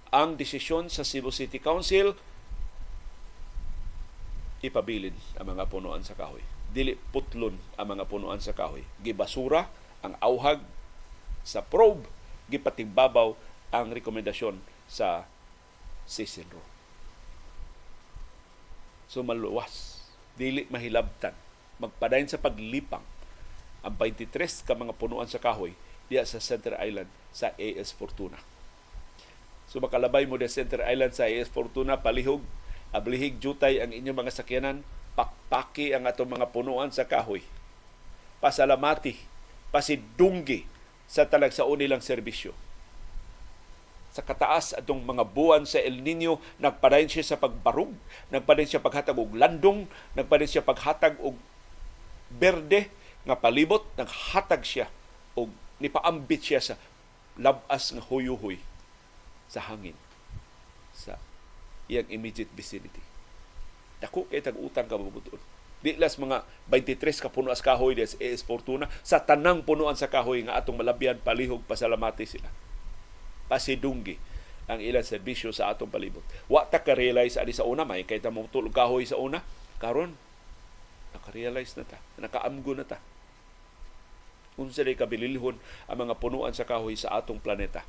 Ang desisyon sa Cebu City Council, ipabilin ang mga punuan sa kahoy. Dili putlon ang mga punuan sa kahoy. Gibasura ang auhag sa probe, gipatigbabaw ang rekomendasyon sa CESNRO. So maluwas, dili mahilabtan, magpadayon sa paglipang ang 23 ka mga punuan sa kahoy diya sa Center Island sa AS Fortuna. So makalabay mo sa Center Island sa AS Fortuna, palihog, ablihig jutay ang inyong mga sakyanan, pakpaki ang atong mga punuan sa kahoy. Pasalamati, pasidunggi sa talagsaon nilang serbisyo. Sa kataas atong mga buwan sa El Nino, nagpadayon siya sa pagbarug, nagpadayon siya paghatag og landong, nagpadayon siya paghatag og berde nga palibot, naghatag siya og nipaambit siya sa labas nga huyuhoy sa hangin sa iyang immediate vicinity. Dako kay tag utang kabubut-on. Di las mga 23 ka puno sa kahoy des AS Fortuna, sa tanang punuan sa kahoy nga atong malabyan, palihog pasalamati sila. Pasidunggi ang ilang serbisyo sa atong palibot. Wa ta ka-realize ani sa una, may kay ta mo tulog kahoy sa una. Karon naka-realize na ta, nakaamgo na ta unsa day kabililhon ang mga punuan sa kahoy sa atong planeta.